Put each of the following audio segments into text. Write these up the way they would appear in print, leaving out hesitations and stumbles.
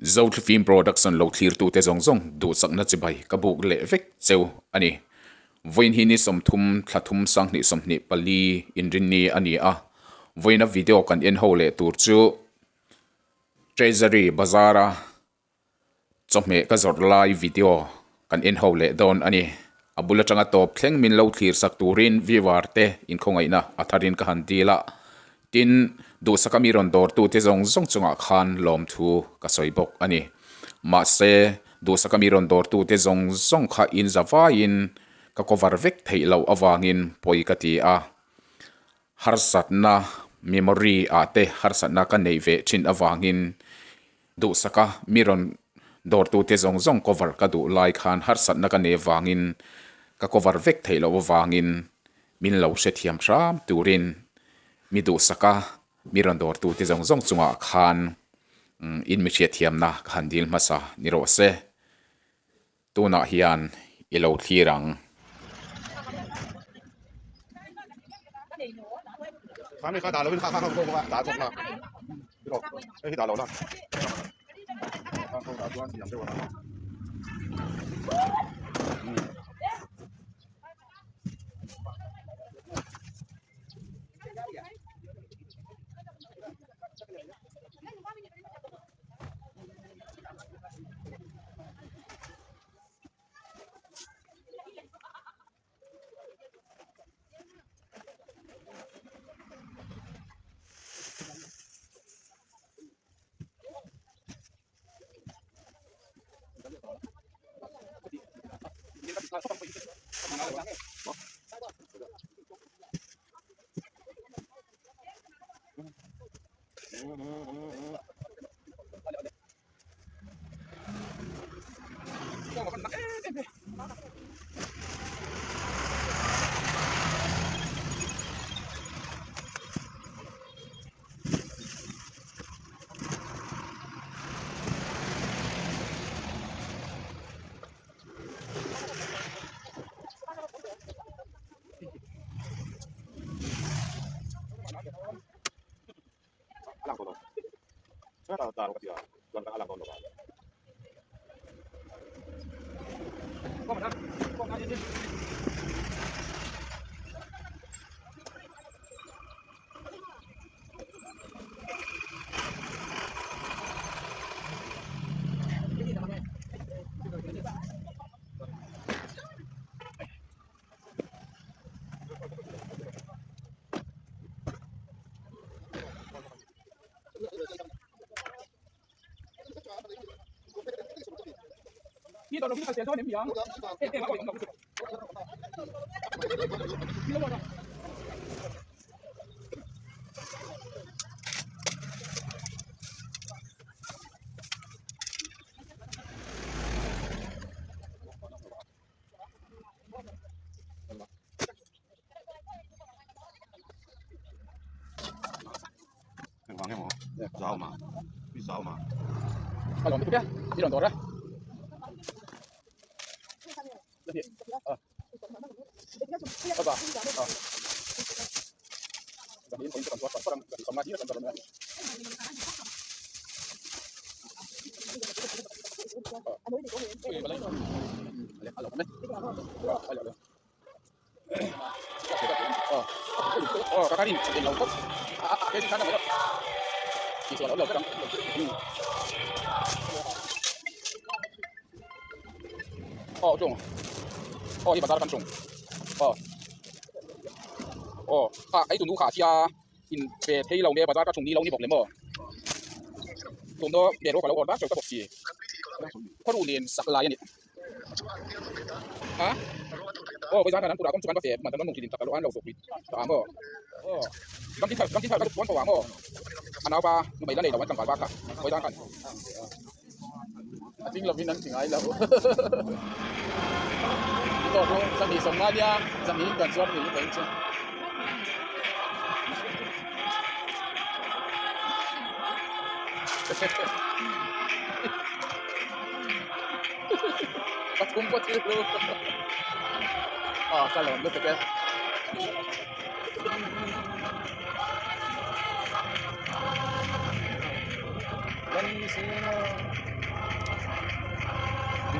Zothlifim Production lo thlirtute zawng zawng duhsakna chibai ka buk leh vek cheu a ni. Vawiin hi ni 30 thla thum sanghnih 24 inrinni a ni a, vawiina video kan en ho leh tur chu Treasury Bazar-a chawhmeh ka zawrh lai video kan en ho leh dawn a ni. A bul atanga tawp thleng min lo thlir sak turin viewer te inkhawngaihna a tharin ka han dil a, tin duhsaka mi rawn dawrtute zawng zawng chungah khan lawmthu ka sawi bawk a ni. Mahse, duhsaka mi rawn dawrtute zawng zawng kha in za vaiin ka cover vek theih loh avangin pawi ka ti a. Harsatna memory ah te harsatna ka neih ve thin avangin Duhsaka mi rawn dawrtute zawng zawng cover ka duh lai khan harsatna ka nei avangin ka cover vek theih loh avangin min lo hrethiam hram turin mi duhsaka mi rawn dawrtute zawng zawng chungah khan in mi hriatthiamna ka han dil hmasa ni rawh se. Tunah hian i lo thlir ang.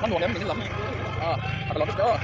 nuam em min lam a a ka lawm vek aw.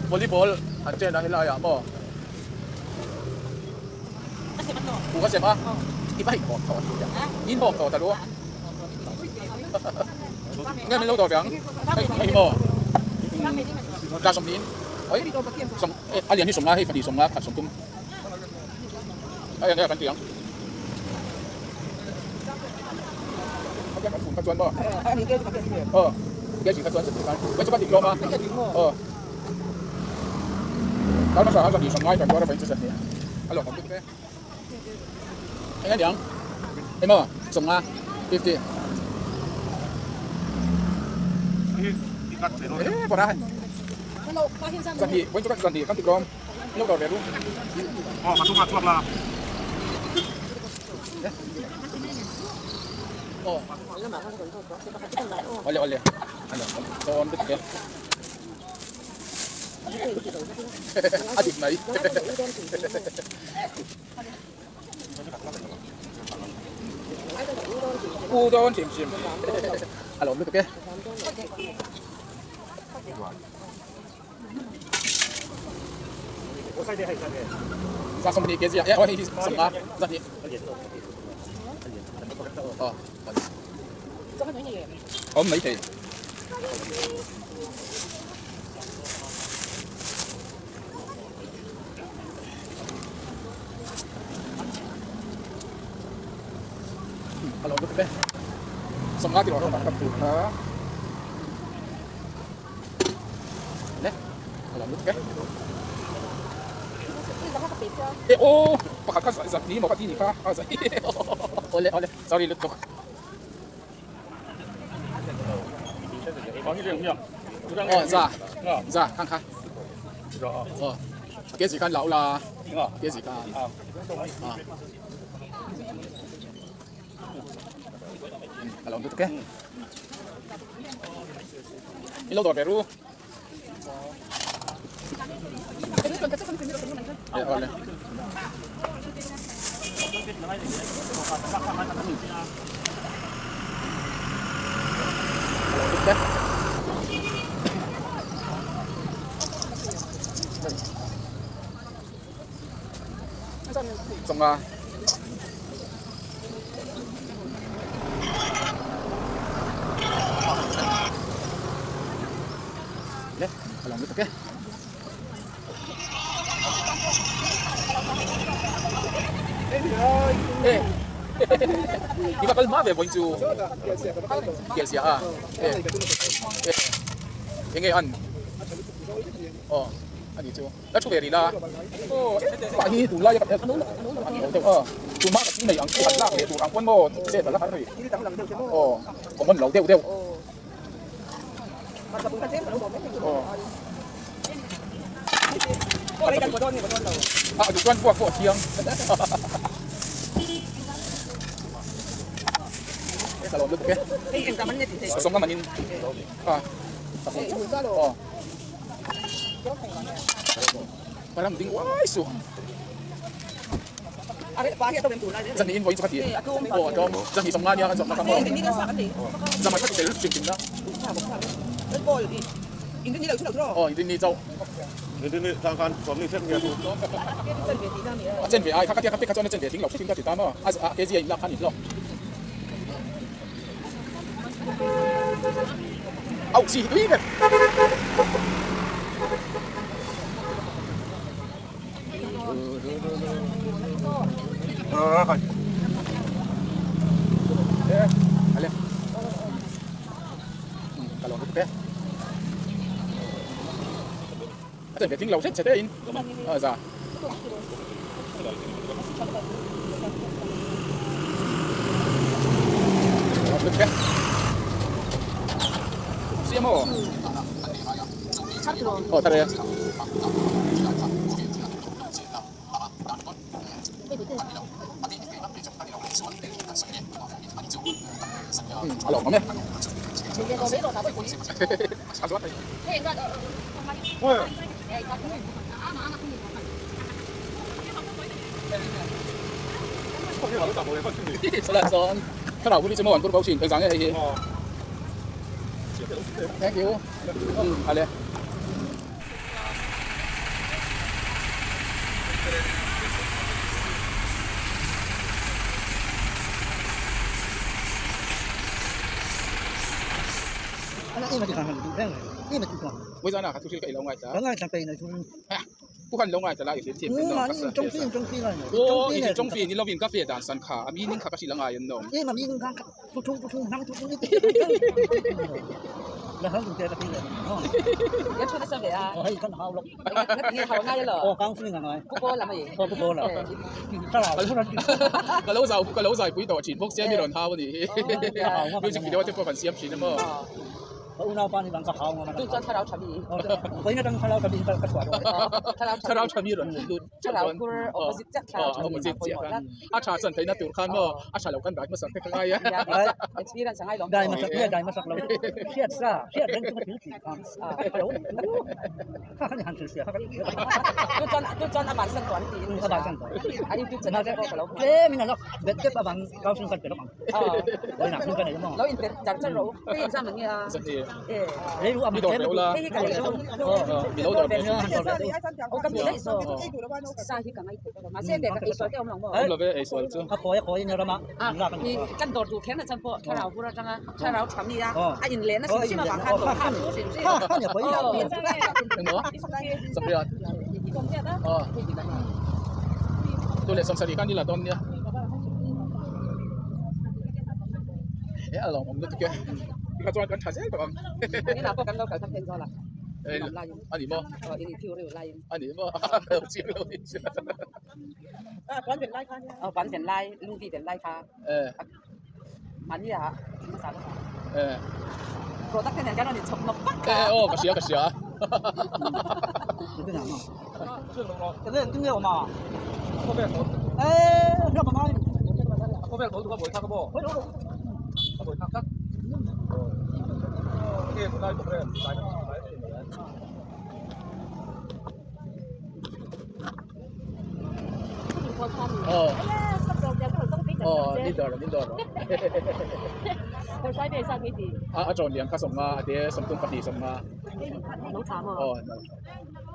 Volleyball an chen a helai ah maw Ku ka sem a i va inhawm tawh inhawm tawh ta lu nge min lo dawr ve ang hei hei maw tla sawmhnih in oi sawm a lian hi sawmnga hei pahnih sawmnga khat sawmthum hei enge kan tih ang 20 kg a e hei hi 50 200 aw awm mai thei. A lo lutuk e. 50 tih rawh ka tur kha. Le a lo lutuk e. E aw pakhat kha zat ni maw ka ti ni kha a zat awle awle sorry lutuk. Aw za za khang kha aw ke zi khan lau la ke zi khan a a lo lutuk e i lo dawr ve ru e awle. Chawng a. Le, a lo lutuk e. E. I va kal hma ve vawiin chu. Kelsia a. E. E. Enge an. Aw, a ni chu. La thu ve rih la. Pah hi tunlai a kan a ni lo deuh a. Tuma ka thil nei ang chu han lak leh tur ang pawn maw chet a la har rih. Aw, common lo deuh deuh. Aw. A duh chuan vuak pawh a thiang. Ka lawm lutuk e. Sawm lam anin. A. Aw. Param ding uai suh. Zan in vawiin chu ka ti. Aw a tlawm. Zan hi sawmnga nia kan zawm na kha maw. Zan kha tel hrim hrim na. Aw in rinni chauh. A chen ve ai kha ka tia kha pek kha chuan a chen ve tling lo hrim ka ti ta maw. A kg a in lak khan in hlawk. Auh chi hi tui ber. A chen ve tling lo hret che te in a za. Siam aw. Aw thar e. A lo awm e. A zuat thei. Salah chuan thlarau hi chu maw an tur bo thin engzah nge hei hi. Thank you. Ale. Vawizaina kha thu hrilh ka i lo ngaithla. Pu khan lo ngaithla la i hrilh thiam em ka sa aw i tawng fi ni lovin ka fe dan san kha a meaning kha ka hrilh a ngai em no. Ka lo zau ka lo zai pui tawh thin bawk sia mi rawn hau a nih hi music video te pawh kan siam thin a maw. Ka unaupa nih bang ka hau ngam a. Tu chuan thlarau tha mi. Vawiin atang thlarau tha mi ka chhuah dawn. Thlarau tha mi rawn lut Thlarau phur opposite chiah thlarau tha mi opposite chiah khan. A tha chuan theihna tur khan maw a tha lo kan dai hmasak te ka ngai a. Experience a ngai lawm. Dai hmasak nge dai hmasak lo. Hriat sa hriat reng chunga thil tih khan a lo kha khan i han hrilhfiah kha ka Tu chuan tu chuan a bansan tawh an tiin a bansan tawh. A YouTube channel te pawh ka lo hmu. Tlem in a lo bet tep avang counseling kan pe lawk ang. Vawiinah hun ka nei maw. Lo in pe char char rawh u. Hei exam ang nge a. I dawr ve ula. Mi lo dawr ve. Awm lo ve eisual chu. Engmaw? Sawmriat. Aw. Tu leh sawmsarih khan i la dawn nia. E a lawmawm lutuk e. Tikha chuan kan tha zel tawh ang. A ni maw? A ni maw? Ka lo chiang lo ni. E aw ka hria ka hria. Aw aw ni dawr ni dawr a a chawn lian kha sawmnga a te sawmtum pahnih sawmnga aw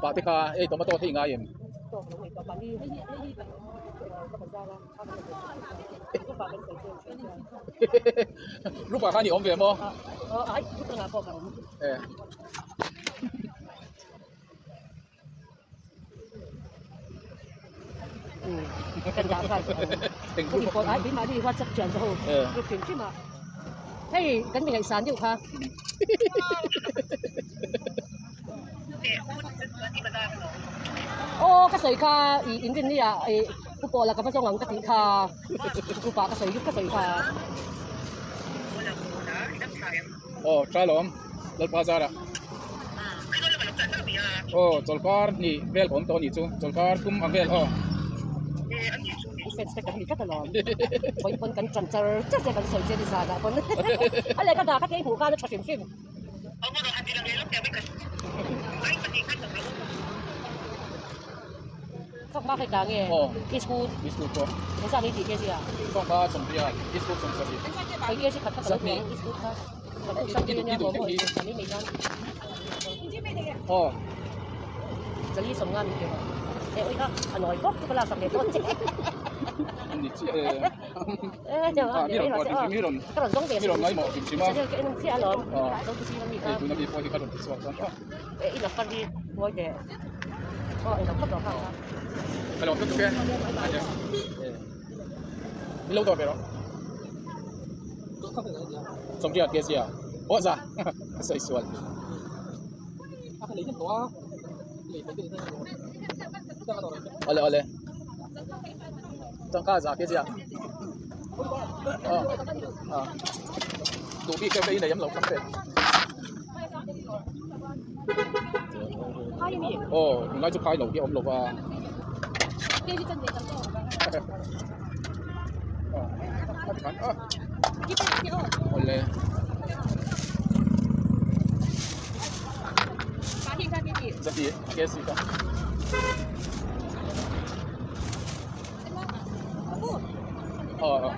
pah te kha hei tomato thei ngai em rupa kha ni awm ve maw e. Hei kan mi ngaihsan deuh kha. Aw ka sawi kha i inrinni ah i pu pawh la ka va zawng ang ka tih kha group ah ka sawi ka sawi kha. Aw tha lawm Lalpa zara. Aw chawlhkar hnih vel ka awm tawh a nih chu chawlhkar tum ang vel aw. I fans te kan ni tlat alawm vawi pawn kan tan char char che kan sawi che ni zan ah pawn a lehkha dah kha kei hmuh khan a tha hrim hrim. Thawk hma kai nge Eastwood Eastwood pawh engzah nge tih kg ah thawk hma sawmriat Eastwood sawmsarih Kai kg khat kha ka lo hmu ang Eastwood kha Aw Zali sawmnga min ti rawh e ui kha a nawi bawk chu ka laksak leh dawn che Ani chiah e mi rawn pawh mi rawn ka rawn zawng ve mi rawn ngaimawh hrim hrim a ka en chiah alawm zo ti zing ami kha tuna mi pawh hi ka rawn ti chhuak chuan e i number hi ngawi teh aw englo khawp lo kha ka lo tuk e mi lo dawr ve rawh Sawmriat ke sia aw za ka sawi sual awle awle tangka za ke sia aw a duh bik deuh te i nei em lo kam ve aw tunlai chu phai lo hi a awm lo va. Awle. Zati KFC ka. Aw aw.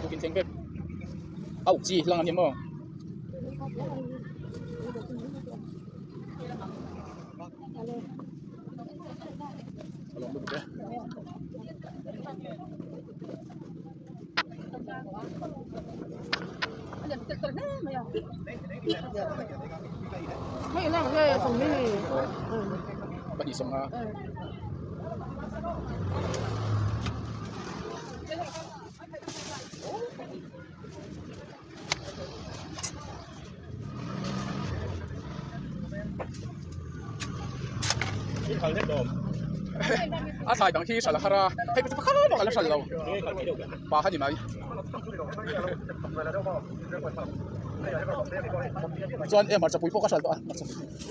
Tukin thleng vek. A uk chi hlang a ni maw? A lawm lutuk e. Pahnih sawmnga. A thlai dang hi hral a har a hei chu pakhat bak a la hral lo pa kha ni mai chuan e hmarcha pui pawh ka hral tawh a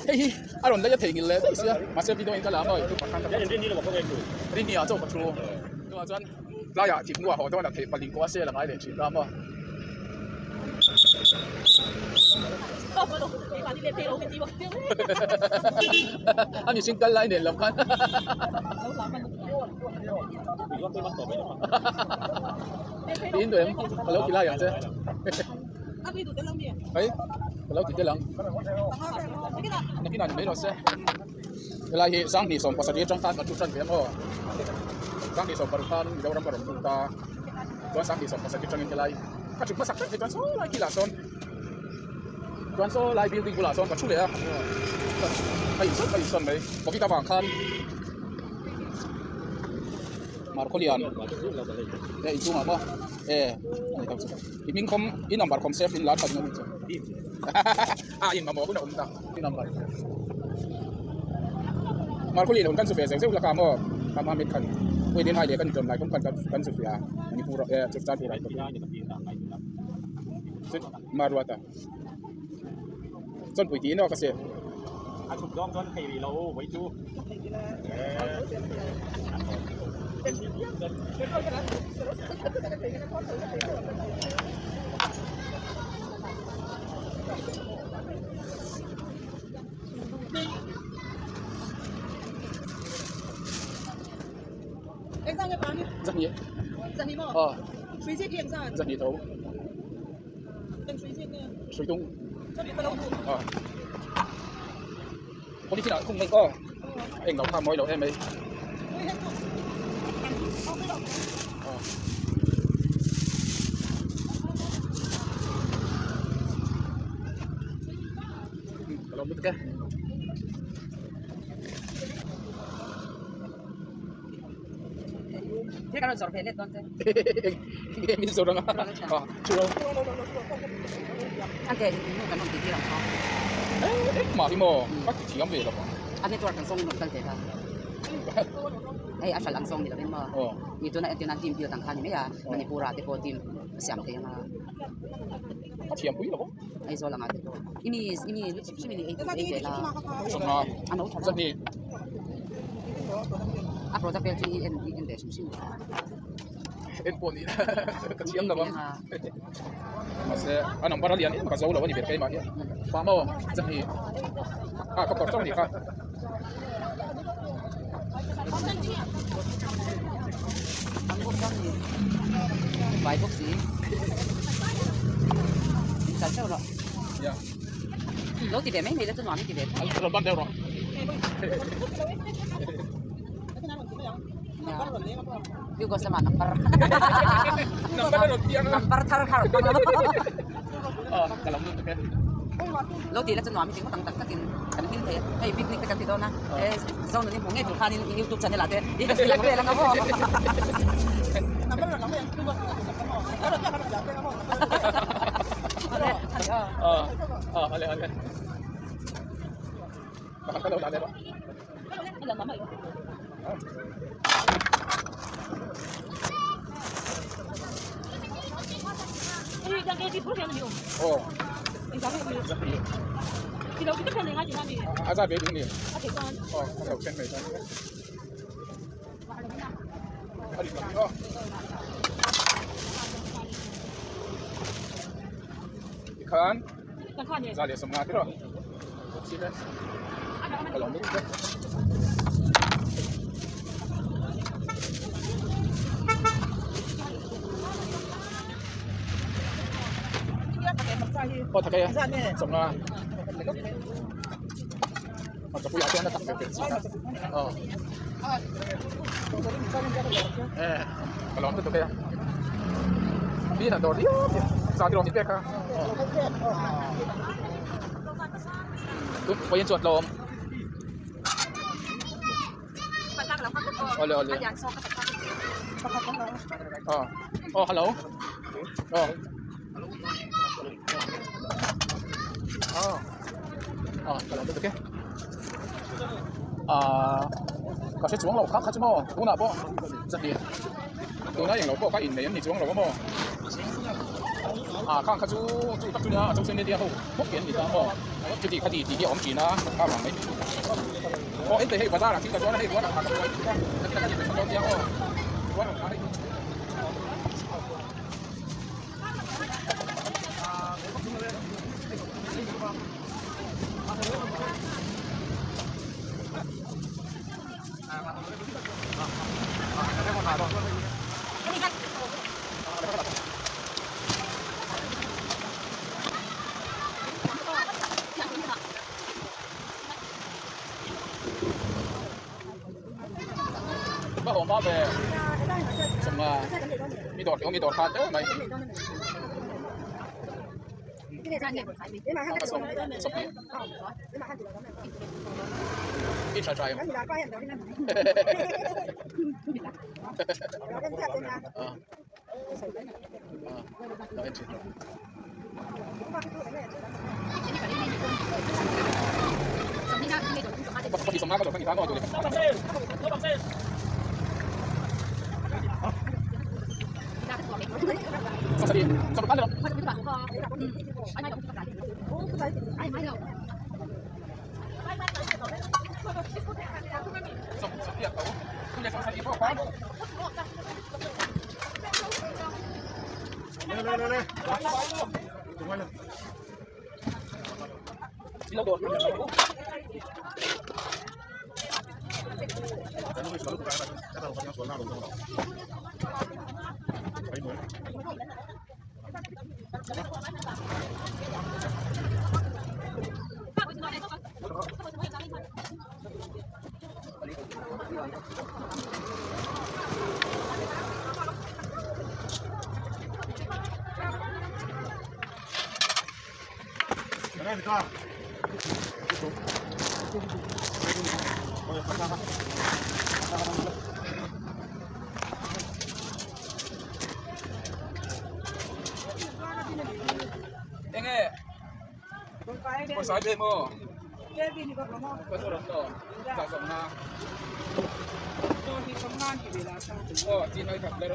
hei hi a rawn lei a theihnghilh leh daih sia mahse video in ka la a mawi rinni ah chaw ka thu chuvang chuan tlaiah thinghnua haw dawn a theih paling pawh a sel a ngai leh thin ta maw. A mihring kal lai nen lam khan Tiin duh em ka lo ti lai ang che Hei ka lo ti tel ang Nakinah ni mai rawh se Helai hi Sanghnih sawmpasarih atang khan ka thu tan ve ang aw Sanghnih sawmparuk khan Mizoram ka rawn lut a chuan Sanghnih sawmpasarih atangin helai ka thu hmasak vek phei chuan saw lai kilah sawn chuan saw lai building bulah sawn ka thu leh a a insawn a insawn mai covid avang khan Markhawlian e inchungah maw e ani tawk chu i hming khawm i number khawm save in la that na ni chu a in mamawh hun a awm ta i number Markhawlian hun kan chu ve zeuh zeuh laka maw ka mamit khan pui din hai leh kan intawn lai kawng khan kan chu ve a Manipur e Churachandpur ah Maruata chuan pui tiin aw ka se. A chhuk zawng chuan thei rih lo vawi chu. Zahnih. Aw. Zahnih tho. Hrui tung. Aw. Polythene ah khung mai aw. Eng lo kha mawi lo em mai. Aw. Ka lo lut e. Mah hi maw ka ti thiam ve lo ang. A network ang zawng in rawn kal ve ta. Hei a hral ang zawng ni lovin maw. Ni tuna entirna team build ang kha ni mai a Manipur ah te pawh team a siam thei ang a. A thiam pui lo. Aizawl angah te pawh i mi i mi lu chhip hrim in i ei tur ei ve la. A no tha la. A product vel chu i en i en ve hrim hrim. En pawh ni ka thiam lo ang. Mahse a number a lian em ka zo lo a ni ber keimah hian. Pah maw zahnih ah ka phawrh chauh a nih kha. Vai bawk si. In kal chauh rawh. Lo ti ve mai mai la chu nuam i ti ve tho. Lo ban deuh rawh. Hugo lama number. Number a rawn piang a. Number thar kha rawn hmang lo. Ka lo lut e. Lo ti la chu nuam i ti ngawt ang tak takin kan hming thei a. Hei picnic te kan ti dawn a. He Zonuni hmuh ngei tur khanin i youtube channel ah te i rawn lang vel ang a maw. Ale ale. Ka lo dah leh rawh. Aw. A zat ve ding ni. Aw, a lo then mai chuan. A dik lam aw. Tikhan za leh sawmnga te rawh. Ka lo lut vek. Aw thak e sawmnga. A chapui ah chuan a tak ve tel si kha. Aw. E ka lawm lutuk e. Mi in an dawr riau a za ti rawh ni pek kha. Tun vawiin chu a tlawm. Awle awle. Aw aw hello. Aw. Aw. Aw ka lo lutuk e. Ah ka hre chuang lo kha kha chu maw tunah pawh zahnih tuna englo pawh kha innei an ni chuang lo a maw ah khang kha chu chu tak chu nia a social media ho bawk hi an ni ta maw chuti khati tih hi a awm thin a kha vang mai aw enteh hei bazar ah thil ka zuar a hei rual ang kha ka buai tuk a nakina ka inpeih dawn nia aw rual ang kha hei. Ba hawm ba ve sawmnga mi dawr mi dawr kha deuh mai sawm sawmhnih i tha tha em a en thin. Enge pawisa i pe maw aw chin ai khat ler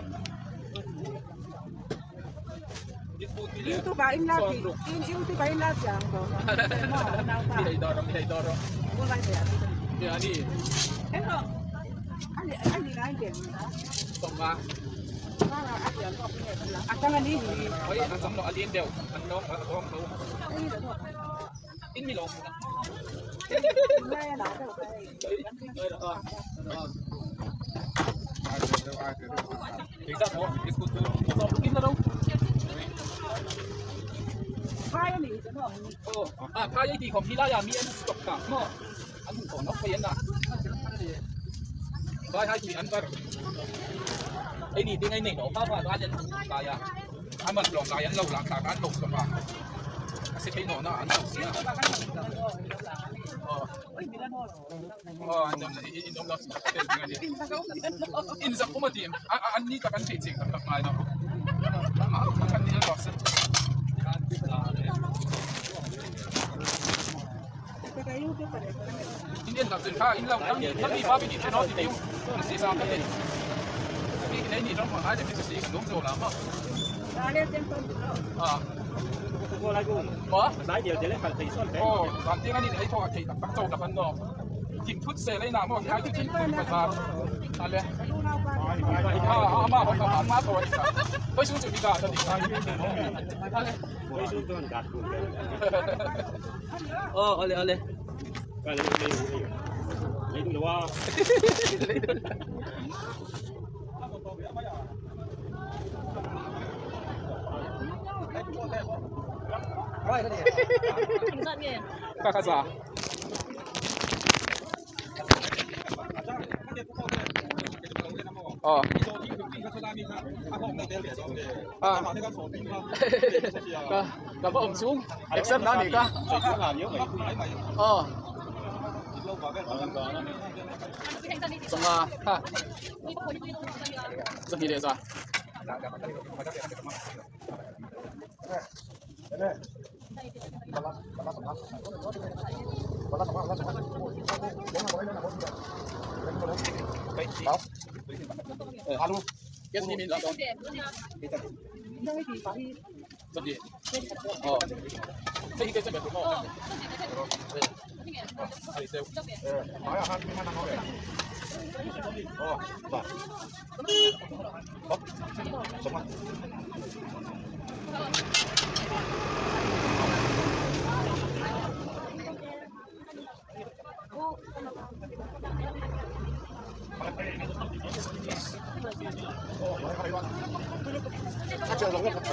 A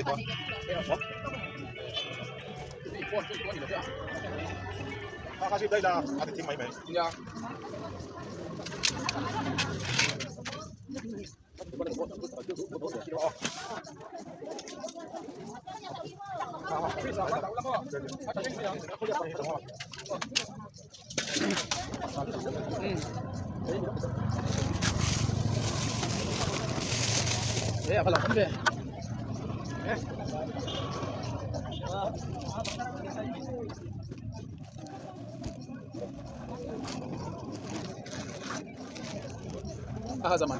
zaman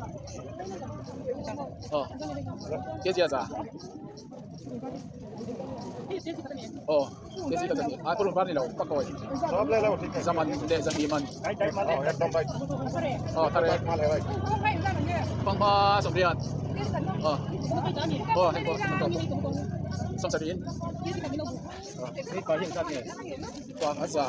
oh kg za oh kg ka zani a purun var ni lo pakoi zaman le zani man oh thare pangpa somriat oh oh heng ko som sarin kwa aza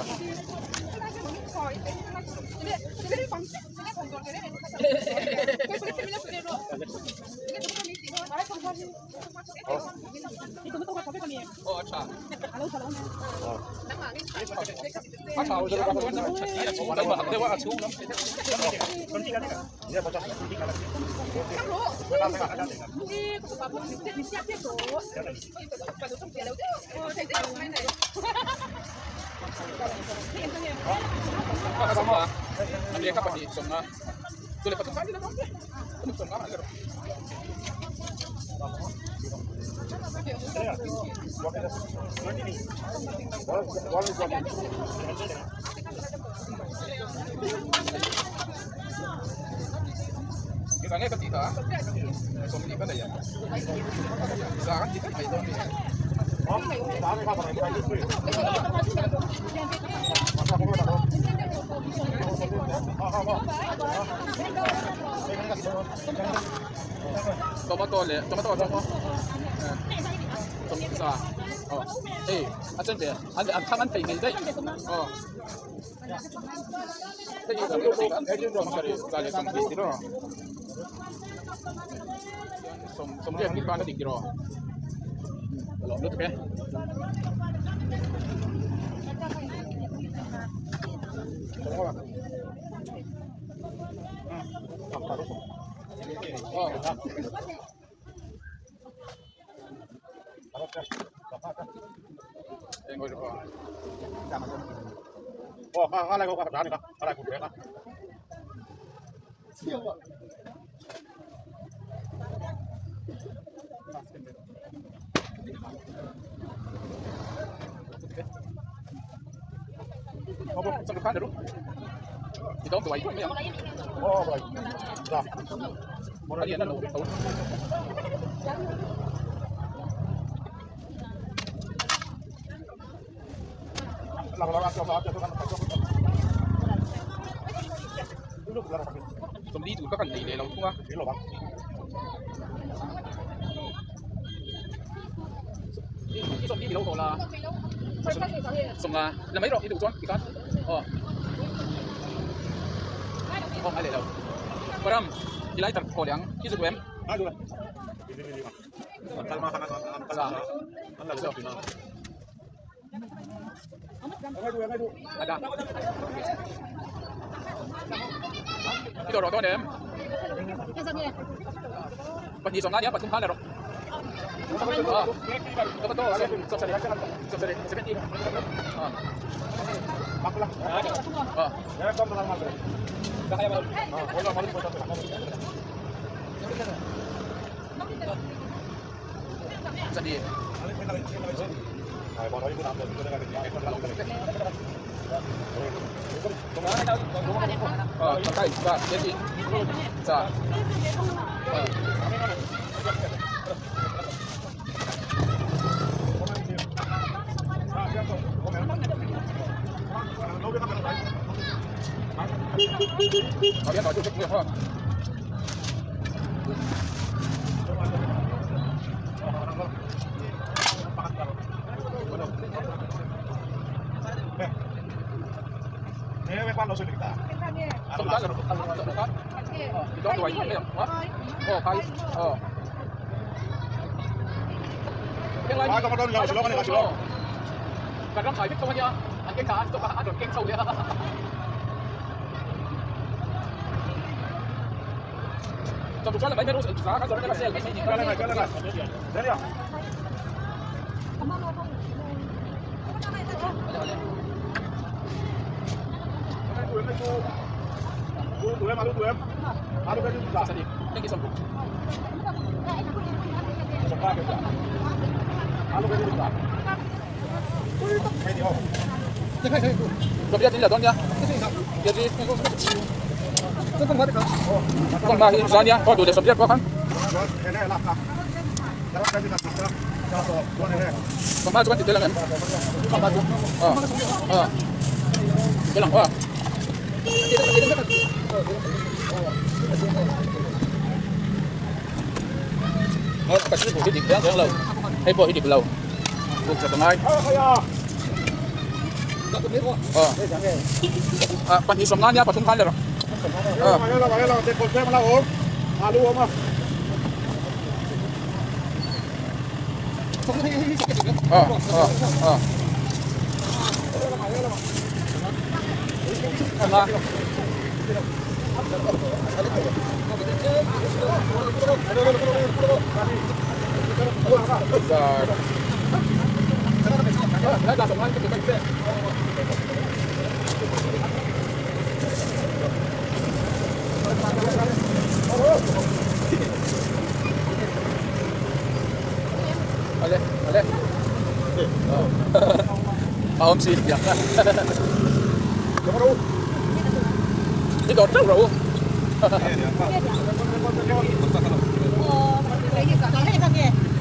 oh acha acha tomato le tomato tomato sa oh eh a chen be an an thang an thei nei dai oh thế gì là cái som ti ro som som riak ni ban dik ro lo lut ke oh là mấy rồi đi đủ cho thì con ờ không ai để đâu param ilai tar ko liang ki zu em ada cái đồ đó em bật gì xong nhá bật không khá là rồi Kan ram thlai vek tho a nia, an keng thla a, stock a an rawn keng chho leh a. Hei pawh hi dik lo buk that a ngai ah pahnih sawm nan nia pathum khan le rawh ah ah ah Awm si Đi đọt trâu rồi.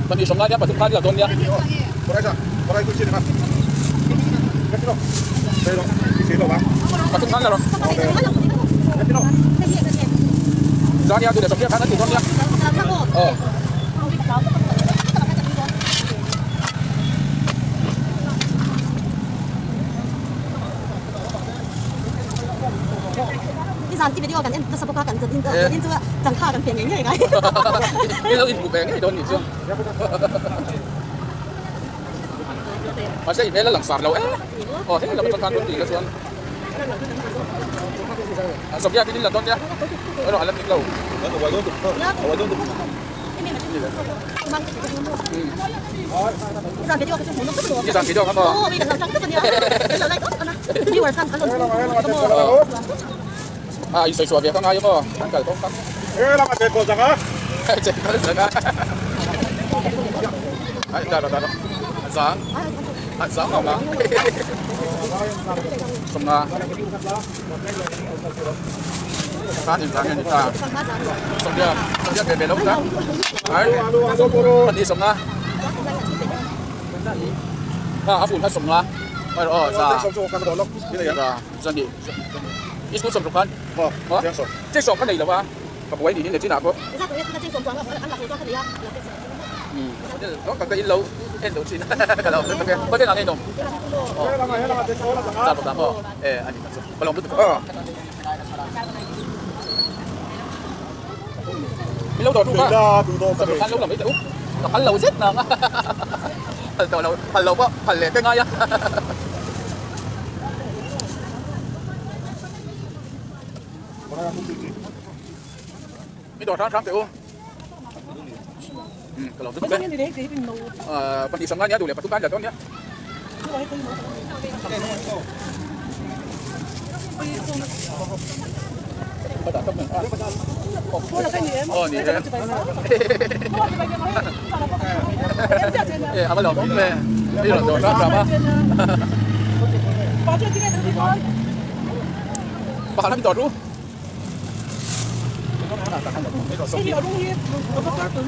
Pahnih sawm lai nia pathum khan ila dawn nia. Pathum khan la rawh. Zania duh leh sawmhliah khan an ti dawn nia. Aw. Nizan ti video kan en nasa bawk a kan in chu changkha kan pe ngei ngei ngai. Ni lo inhmu ve ngei dawn nih chu. Mahse i hmel a lang sar lo e. Aw heng lam atang khan rawn tih la chuan. Sawmhliah tin in la dawn nia. Erawh a la dik lo. Nizan video kha maw? A in sawi chhuah ve kha ngai maw? An kal kawng kha. Che kal zang a. Ai dar dar zang. A zang ngam a. Sawmnga. Khan in zang ni ta. Sawmhliah sawmhliah ve ve lo ta. Ai pahnih sawmnga. Kha a fun kha sawmnga. Ai aw za. Za zani. I school sawm ruk khan. Che sawm kha nei lo a. Ka buai niin nichinah pawh. Umm ka in lo en lo thin ka lo awm tak e hotel ah ngei nawm aw za maw e ani tak chu ka lawm lutuk aw min lo dawr tu kha sawm khan lo lam mai teh u ka phal lo zet nang a phal tawh lo phal lo pawh phal leh te ngai a. Mi dawr hrang hrang teh u. Ka lo zut e. Pahnih sawm ngai nia duh leh pathum ngai nia dawn nia. Aw ni e. E a va lawm awm ve. Mi rawn dawr hrang hrang a. Pakhat kha mi dawr ru.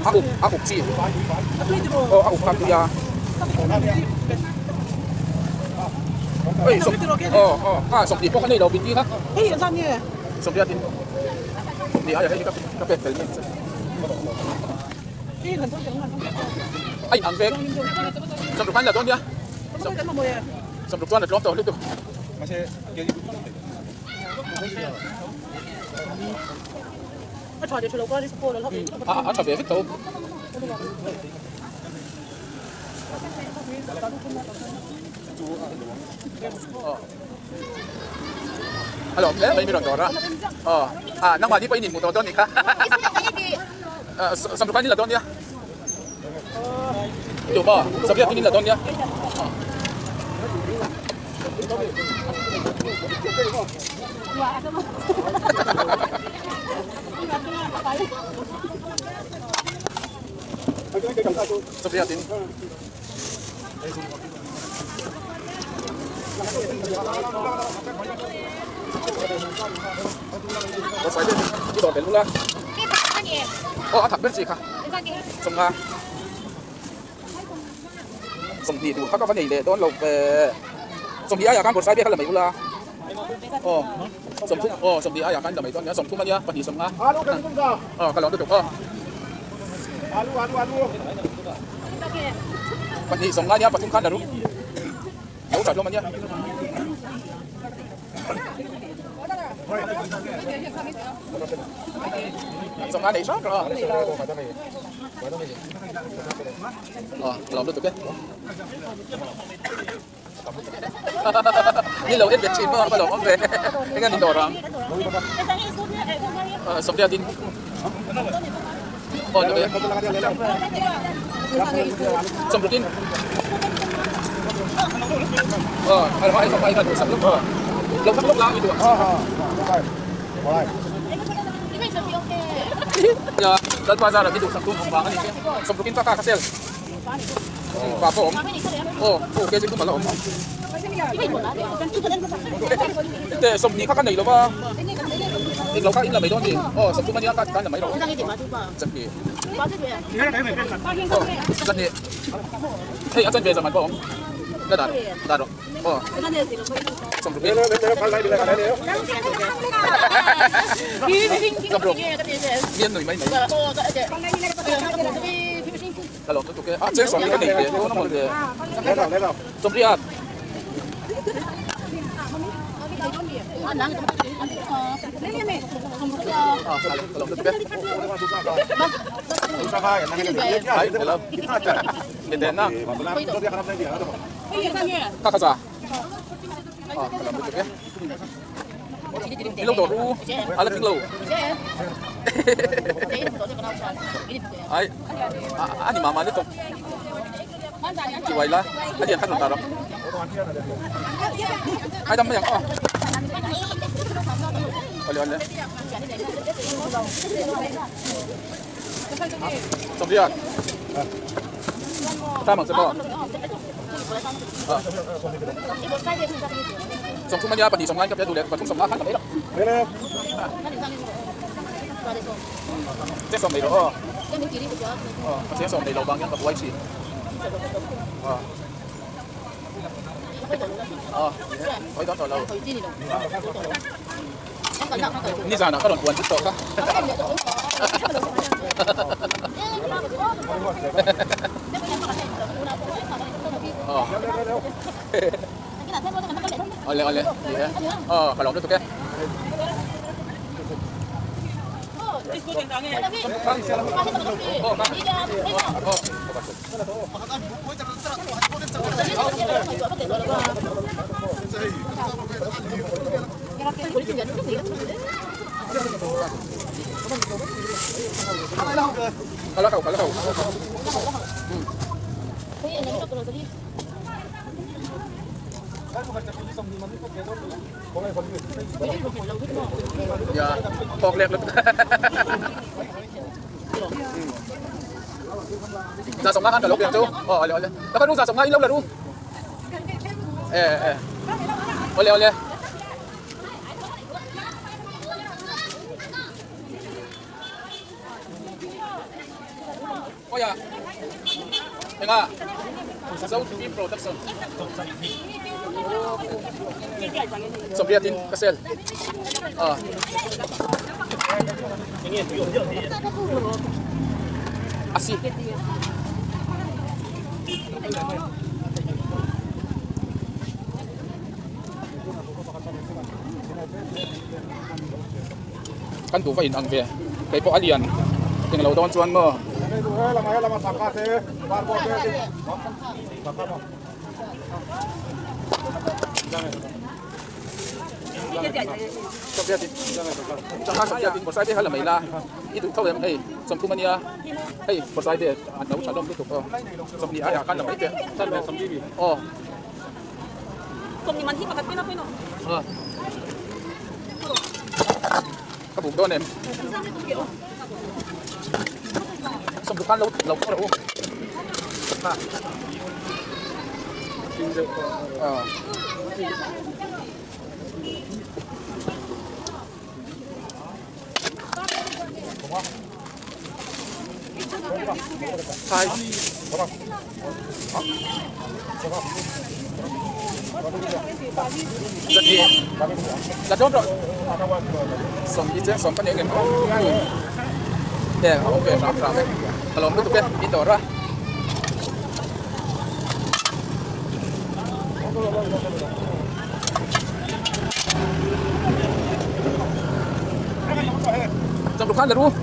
A uk a uk chi aw a uk kha tui a aw aw kha sawmhnih pawh kha nei lo bindi kha sawmhnih a tin sawmhnih aia hei hi ka pek tel mai a in ang vek sawmruk khan la dawn nia sawmruk chuan a tlawm tawh lutuk. A tha ve vek tho. A lawm hle mai mi rawn dawr a aw ah nangmah ni pawh in inhmuh tawh dawn nih kha sawmruk khan in la dawn nia tu maw sawmriat in la dawn nia sawmriat in. Aw a thak ber chi kha sawmnga sawmhnih tur kha ka va nei leh dawn lo ve sawmhnih aiah khan bawrhsai biak a la mai ula aw sawmthum aw sawmhnih aiah khan la mai dawn nia sawmthum ania pahnih sawmnga aw ka lawm lutuk aw. Pahnih zawng lai nia pathum khan la ru lo that hlawm a nia. Zawng lai nei hrang hrang a. Aw ka lawm lutuk e. Ni lo en ve thin maw ka lawm awm ve eng an indawr ang Sawmtea din aw ni ve Sawmrutin aw a lo ai ka duh sak lawk aw lo thak lawk la i duh ya Lalpa zara i duh sak tum awm vang a ni che Sawmrutin ka ka sel Pa pawh awm aw aw kg thum a la awm teh sawmhnih kha ka nei lo va eng lo kha in la mai dawn ni aw sawmthum ania ka tikhan la mai rawh chutney aw chutney hei a chanve zaman pawh awm la dah rawh dah rawh aw sawmruk in sawmruk mi an nui mai mai. Ka lawm lutuk e. A cheng sawm hi ka nei ve dawn a mawn le. Chawmriat. Ka lawm lutuk e. Ai, hello. Ni na. Ka kha za. Ka lawm lutuk e. Ni lo dawr u. A la tling lo. Ai a ni mama lutuk chi uai la a lian khat rawn tar ang ai dam mai ang aw awle awle sawmriat tam ang che maw sawmthum ania pahnih sawmngai ka pe duh leh pathum sawmnga khan ka mai lo Cheng sawm nei rawh aw. Aw, ka cheng sawm nei lo vang hian ka buai thin. Aw. Aw, hawi dawn tawh lo. Nizanah ka rawn buan vek tawh kha. Aw. Awle awle, ni e. Aw, ka lawm lutuk e. Ya, thawk lek lutuk. Za sawm nga khan ka lo piang chu. Aw awle awle. Ka khan ru za sawm nga in lo la ru. Eh eh. Awle awle. Awi a enga Zo TV production sawmriat in ka sel a a si kan duh va in ang ve kei pawh a lian. Englo dawn chuan maw? Bawrhsai te kha la mai la i duh tho em hei sawmthum ania hei bawrhsai te an lo tha hlawm lutuk aw sawmhnih aiah khan la mai teh aw ka buk dawn em sawmthum khan lo lo rawh u aw. Hai. Là chốt rồi. Sòng đi chén sòng cái này em. Nè, ok, ram ram. Kalau mau tuh itu ora. Trong đục khăn là đúng không?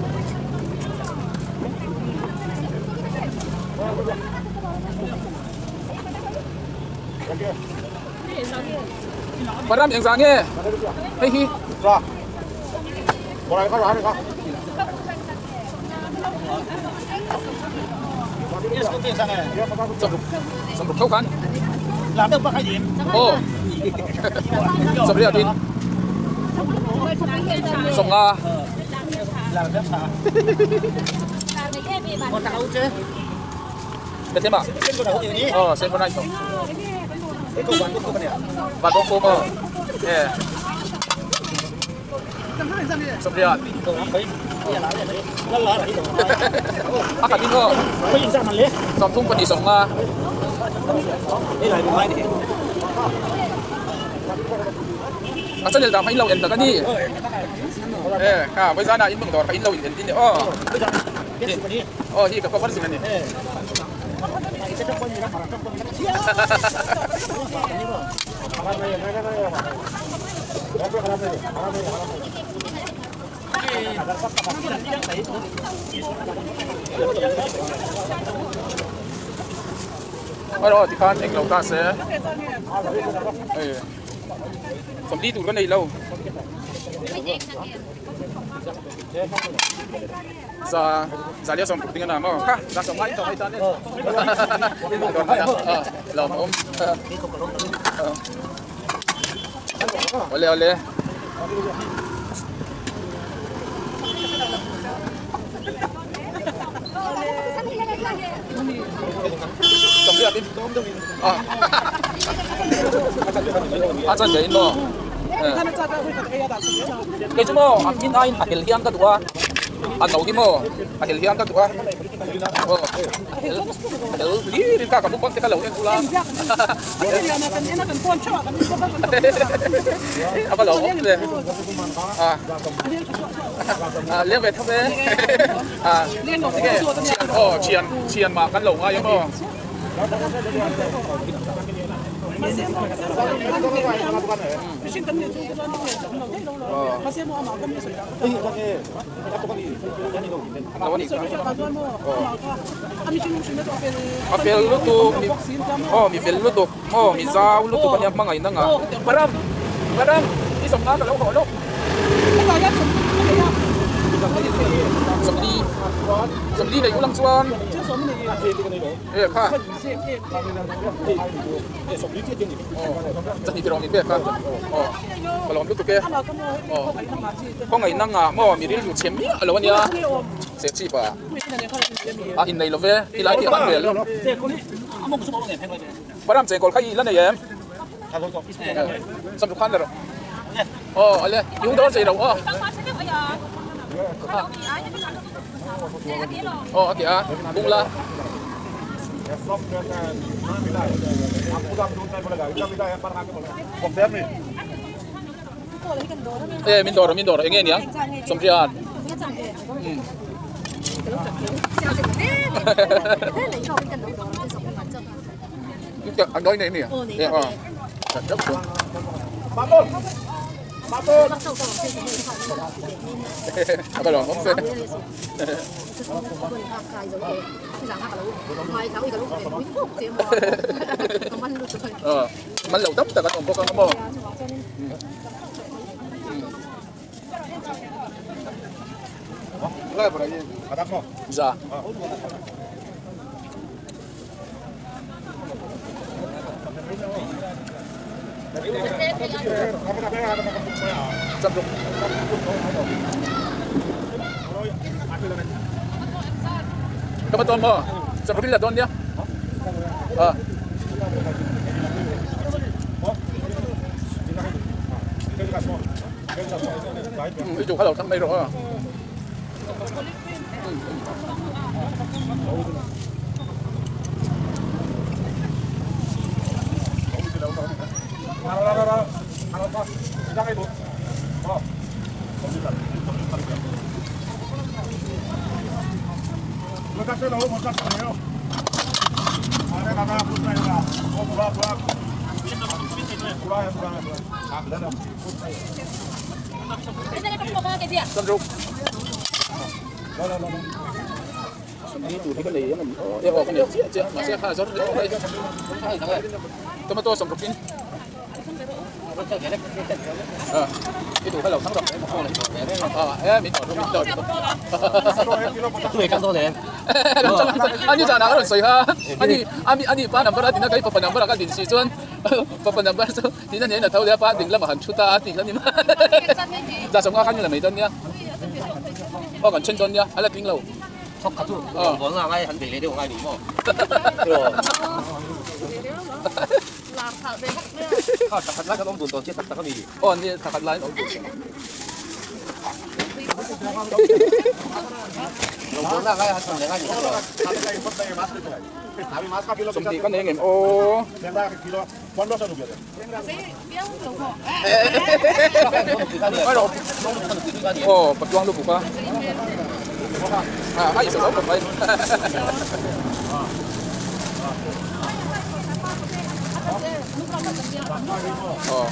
Param yang zange. Hei hi. Sòng đục khăn. Ồ. Sòng đi tin. Sòng à. Để xem ạ. Ờ, xem con này không. Và con cô mơ. Yeah. Sòng đi ạ. À cả tin không? Sòng thung còn đi sòng à. À chắc là phải lâu nhận được cái đi. Ê, cả bây giờ là in mừng đỏ phải in lâu nhận tin đấy. Ờ. Ờ, hi cái con gì này. Ở thì khan anh lâu ta sẽ. Sòng đi tụi con này lâu. Za za lia sòng tiếng nào mà ha, za sòng ngay sòng ngay ta nè. Lòng ôm. Ole ole. Sòng đi à tin. À. À chân vậy mà. Cái chú mò, in ai à hiểu hiang cái đùa. À nấu cái mò, à hiểu hiang cái đùa. Ờ, hiểu lý đi cả cả một con cái lẩu em cũng làm. À cái lẩu về. À, à liên về thấp đấy. À, cái ờ chiên chiên mà cái lẩu ngay mà. A fel lutuk oh mi fel lutuk oh mi zau lutuk ania hmangaih na nga param param i sawm nga ka lo hawh lawk sawmli sawmli nei ulang chuan e kha chutney rawng ni pek kha aw ka lawm lutuk e aw khawngaih na nga maw mi rilru chhem miah lo ania se chi pa a in nei lo ve ti lai tih a han vel param chengkawl kha i la nei em sawm dukhan la rawh aw ale i hung dawn chei lo aw aw a ke a bung la e min dawr eng nge niang sawmriat anh nói này nè. A va lawm awm fe. Aw man lo tam tak an awm bawk ang maw. Za. Tomato maw? Chaprukin la dawn nia. Ah. I duh kha lo thlang mai rawh a. Ni tur hi ka nei ang e aw ka nei chiah chiah mahse kha zawr hle mai tomato sawmruk in i duh kha lo thang rawh e min dawr min dawr ani zan ah ka rawn sawi kha ani ani pa number a din a kei fapa number ah ka din si chuan fapa number chu Tin a hnenah tho leh a pa ding lamah han thu ta a tih kha ni mai. Za sawmnga khan i la mai dawn nia. Aw kan then dawn nia, a la tling lo. Thawk kha chu rawngbawlna a ngai han bei leh deuh a ngai ni maw? Kha thakhat lai khan awm dun tawn chiah tak tak a mi. Aw ni thakhat laiin awm dun. Rawngbawlna a ngai han chhan leh ngai ni maw? Sawmhnih ka nei ngem aw. Aw patuang lu buk a a insaw zo khawp mai aw.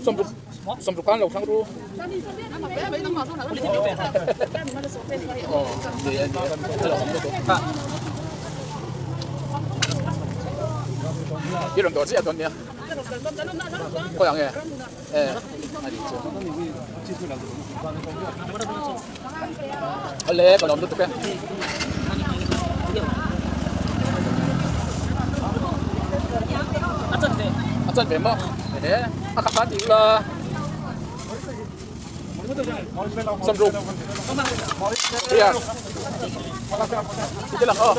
Sawmruk sawmruk khan lo thlang ru. I rawn dawr chiah dawn nia. Khawi ang e? E a nih chu. Awle ka lawm lutuk e. A chan ve maw? Ehe a khat khan ti ula. Sawmruk. Ria. Ti lang aw.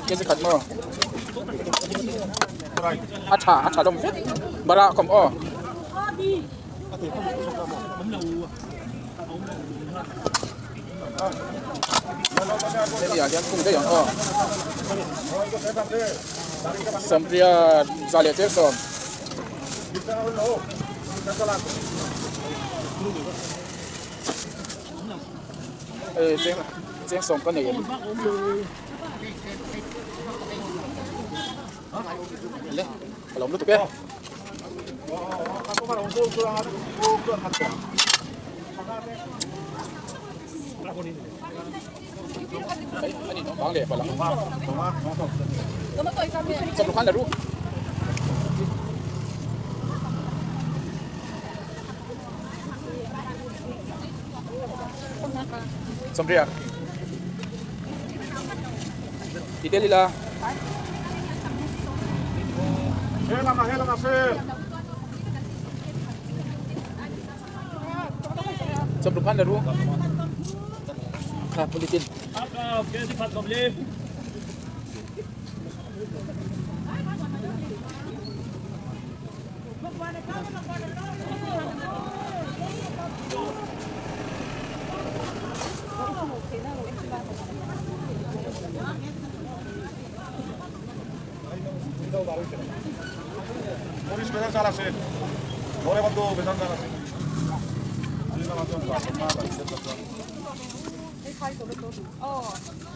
Kezi khat maw? A tha a tha lawm vek. Bara kawm aw. Hemi ah hian khung daih ang aw. Sawmriat za leh cher sawm. Hei cheng cheng sawm ka nei em. Le ka lawm lutuk e. Sawmriat ti tel ila. Sawmruk khan la ru. Kha politin.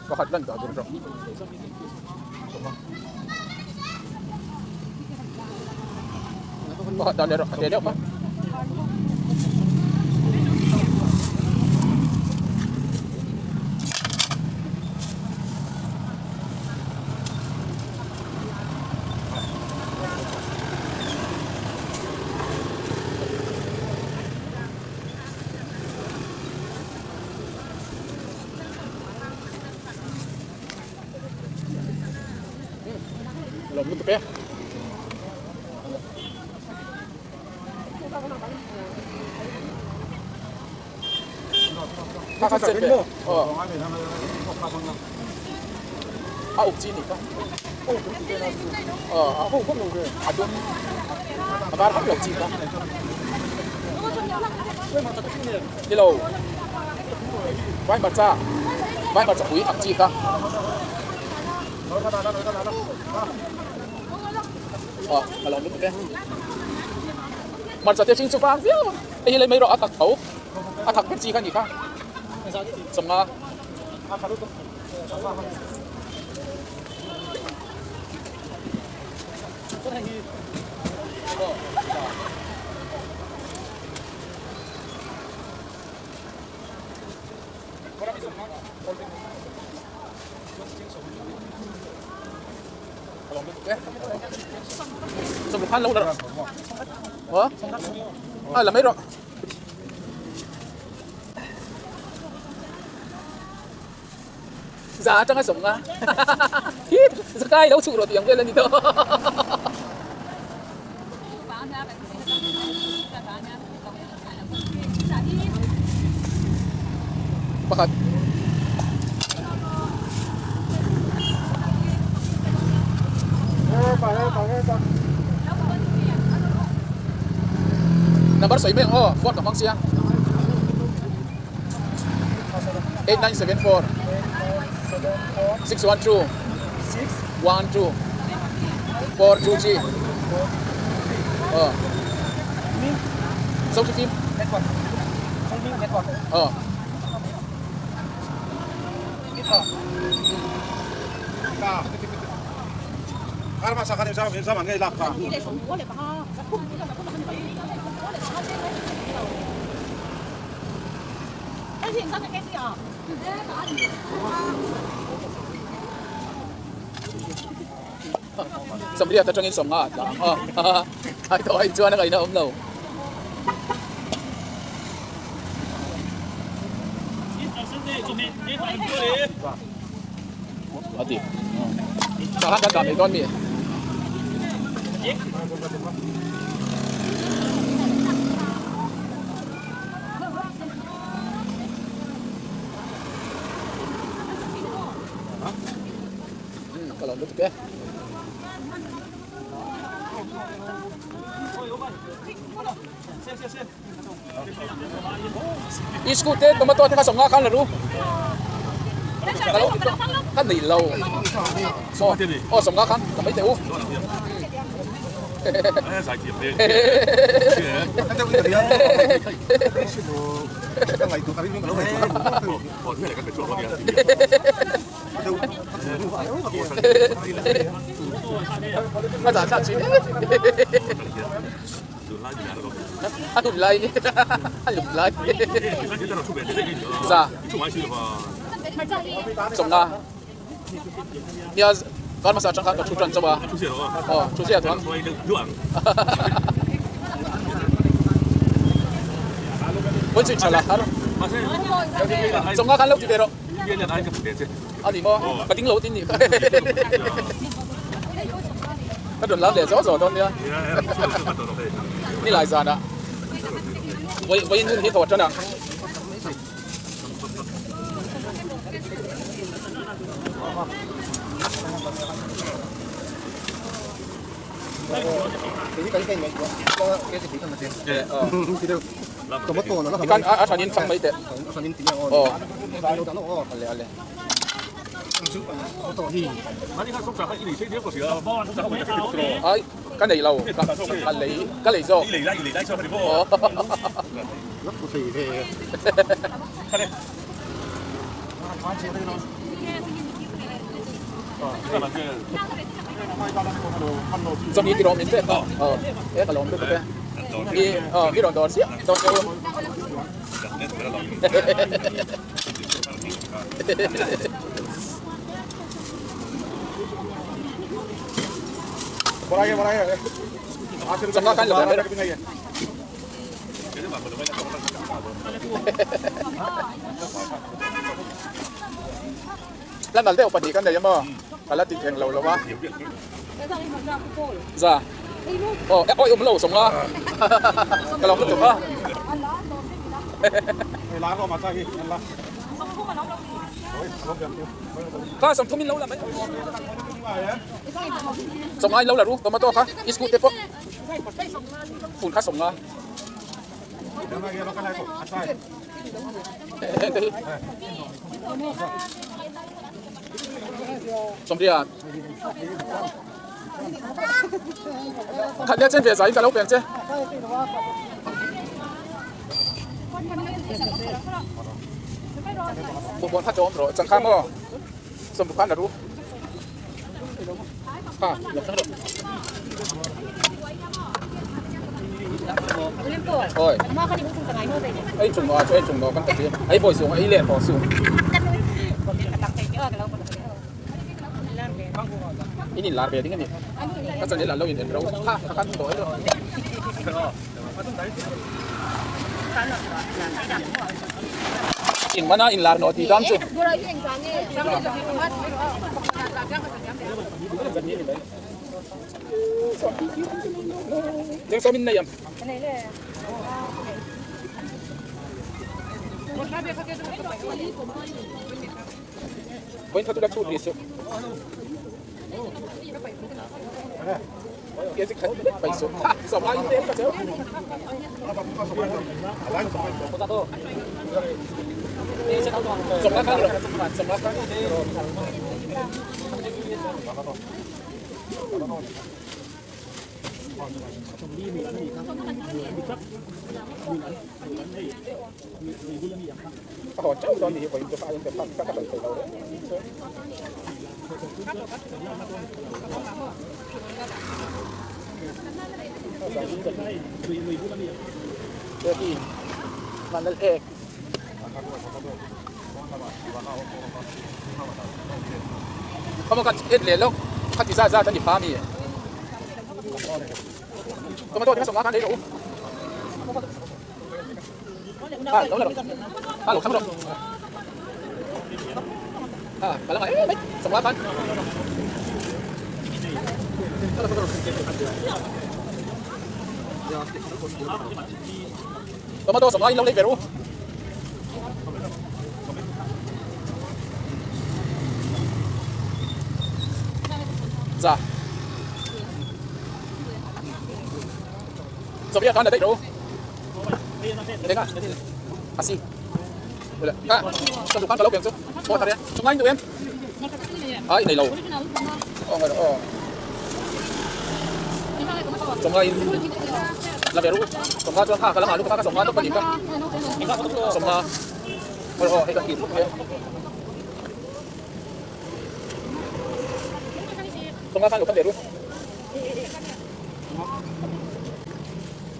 Pakhat lan dah tur rawh. Pakhat dah leh rawh a te deuh kha. Lawm lutuk e. Kha kha chen ve. Aw. A uk chi ni kha. Aw a a dum a var hauh lo chi kha. Ni lo. Vai hmarcha vai hmarcha pui ang chi kha. Aw a lawm lutuk e. Hmarcha te hring chu vang viau a. Hei hi lei mai rawh a tak tho. A thak vek chi kha a ni kha. Sawmnga. A la mai rawh. Za atanga sawm nga hi zakai lo chhuh rawh tih ang vel a ni tawh. Pakhat. Number sawi mai ang aw phone ka hmang sia. 8974 612 12 423 Ờ. Sâu cái phim. Ờ. Samriat atangin sawmnga a tla ang a, tlai tawh ai chuan a ngaihna a awm lo. A ti. Tah khan kan dah mai dawn mi? Ka lo lutuk e. I scooter tomato te kha sawmnga khan la ru. Ka lo ka nei lo. Aw sawmnga khan ka mai teh u. A lum lai a lum lai za chawmna nia kar hmasa atang khan ka thu tan chauh a aw thu chiah chuan pawi chu tha la chawmna khan lo ti ve rawh. A ni maw? Ka ding lo tin nih kha. Ka rawn lam leh zawh zawh dawn nia. Ni lai zanah vawiin hun hi thaw tan ang. Tikhan a thanin chhang mai teh. Aw. Ale ale. Ai ka nei lo ka lei ka lei zawk Chawhni ti rawh min pek a aw e ka lawm lutuk e mi aw mi rawn dawr chiah dawn che u. Chawhna khan la ber ber. La nal deuh pahnih kan nei a maw? Ka la ti theng lo lo a. Za. Aw e awi awm lo sawm nga. Ka lo lutuk a. Kha sawmthum in lo la mai. Sawm nga in lo la ru tomato kha i scooty pawh phun kha sawm nga. Sawmriat khat leh chen ve zai ka lo peng che bawhbawn kha chawm rawh changkha maw sawmruk khan la ru ha lo thleng rawh oi ei chung maw chu ei chung maw kan ta ti ei bawi sung ei leh tawh sung in in lar ve ding a ni ka channel an lo in en ro kha ka kan tawh ei ro in mana in lar no ti dam chu Cheng sawm in nei am. Vawiin kha chu la chhut ni suh. Tomato sawm lai in lo lei ve ru. Za. Sawm khan la daih ru. Tengah. Asi. Boleh. Ha. Sawm khan ka lo piang chu. Maw thar e. Sawm lai in duh em? Ai nei lo. Aw ngai lo aw. Sawm nga in la ve ru. Sawm nga chuan kha ka la nghah lutuk a ka sawm nga tawp a ni ka. Sawm nga. Aw aw hei ka kit lutuk e. Sawm nga khan lo khan ve ru.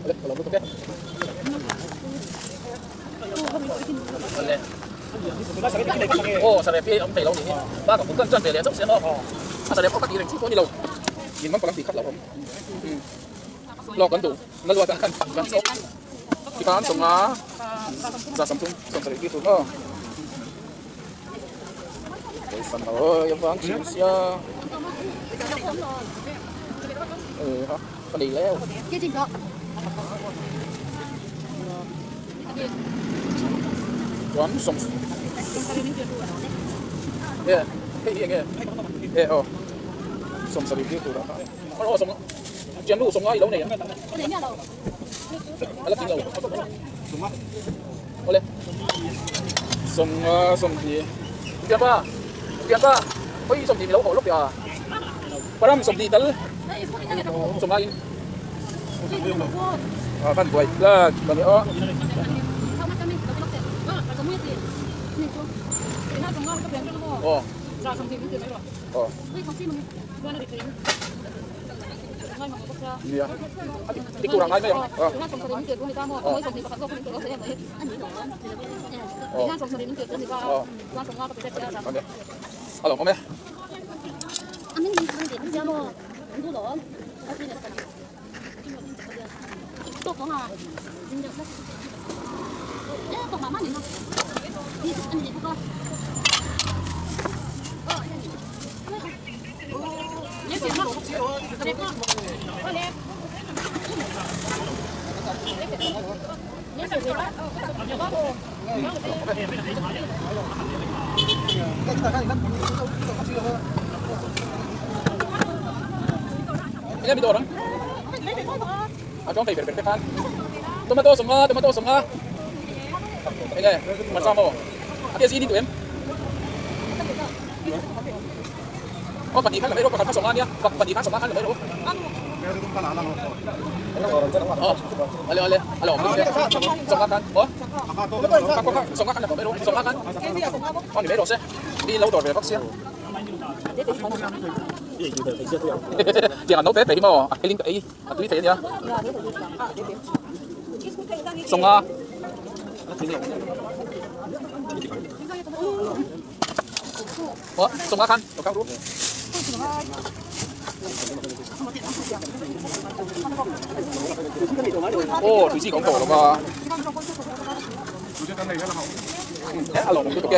Ole ka lo lutuk e. Aw sarep hi a awm thei lo ni hi ba ka kan chuan ve leh chauh sia maw a sarep pawh ka tih reng chi pawh a ni lo in man palang tih khat lo awm lawk kan duh na luat ah khan kan chawk tikhan sawmnga za samthum sawm sarih tir tur maw pawisa mawi avang thin sia ha ka nei leu. Chuan sawm e hei hi enge e aw sawm sarih tir tur ah khan aw sawm chian lu sawm ngai ilo nei ang a la tling lo awle sawm nga sawmhnih piapa. Tiang ka hoi 20 mi lo hawh lawk teh a. Param 20 tal 50 in. A kan buai tlat ka ni a. Aw. Aw. Nia. A dik tur a ngai mai ang. Aw. Aw. Aw. A lo awm e. Enge mi dawr ang? A tawng thei ber ber te khan. Tomato 50, tomato 50. Enge hmarcha maw? A ke zin i duh em? Aw pahnih khan la mai rawh, pakhat kha 50 ania, pahnih khan 50 khan la mai rawh. Aw ale ale a lo awm se 50 khan aw 50 khan la mai rawh, 50 khan aw ni mai rawh se mi lo dawr ve vak sia. Tiang an no pe pe hi maw a helin ka ei a tui thei ania. 50. Ủa, sông Á Khanh, đồ cao rút. Ô, thủy gì cũng tổ mà. Alo, một chút ok.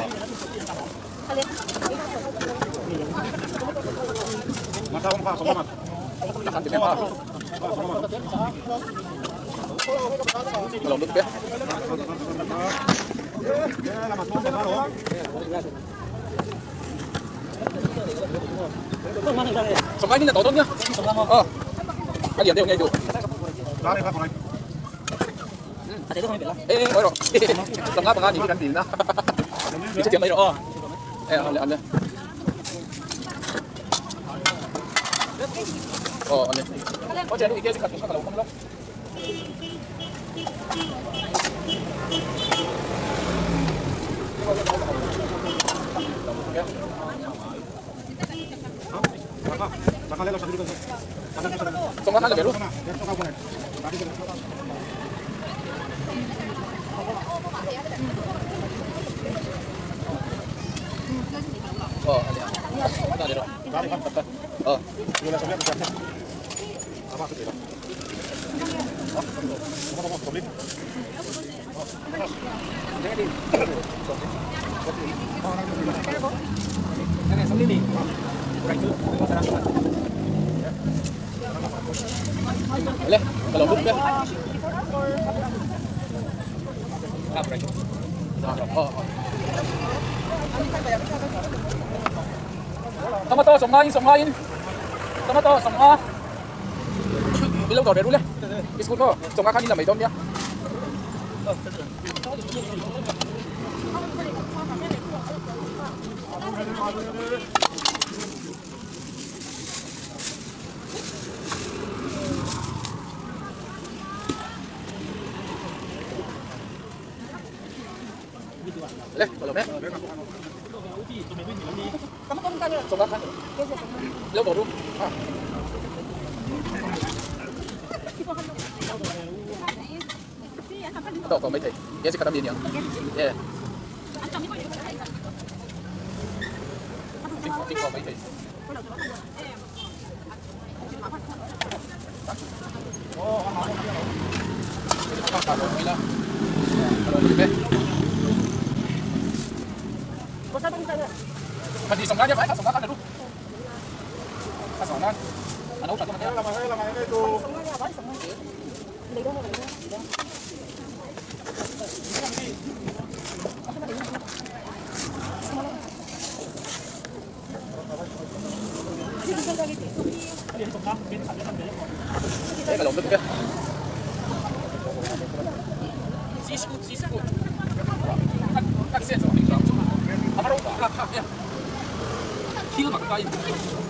Alo, một chút ok. Sông Á là tổ tốt nhá. Ờ. Cái gì đều nghe được. Ê, ôi rồi. Sông Á bằng gì cái tiền đó. Đi chết mấy rồi. Ê, anh anh. Ờ, anh. Có chuyện kia sẽ cắt chúng ta không đâu. Sông Á là về luôn. Ờ, ờ. Le, kalau buk ya. Tomato 50 in 50 in. Tomato 50. Đi lâu rồi về luôn đấy. Biscuit có, 50 khăn là mấy tôm nhá. Le, kalau mẹ. 50 khăn. Lâu rồi luôn. À. Tao có mấy thầy. Nghe sẽ cầm gì nhỉ? Yeah. Tính có mấy thầy. Phần gì 50 nhá, phải 50 khăn là đúng. 50. Anh nấu sẵn cho Đây là lồng nước kia. Các xe rồi. Thil mak ka in.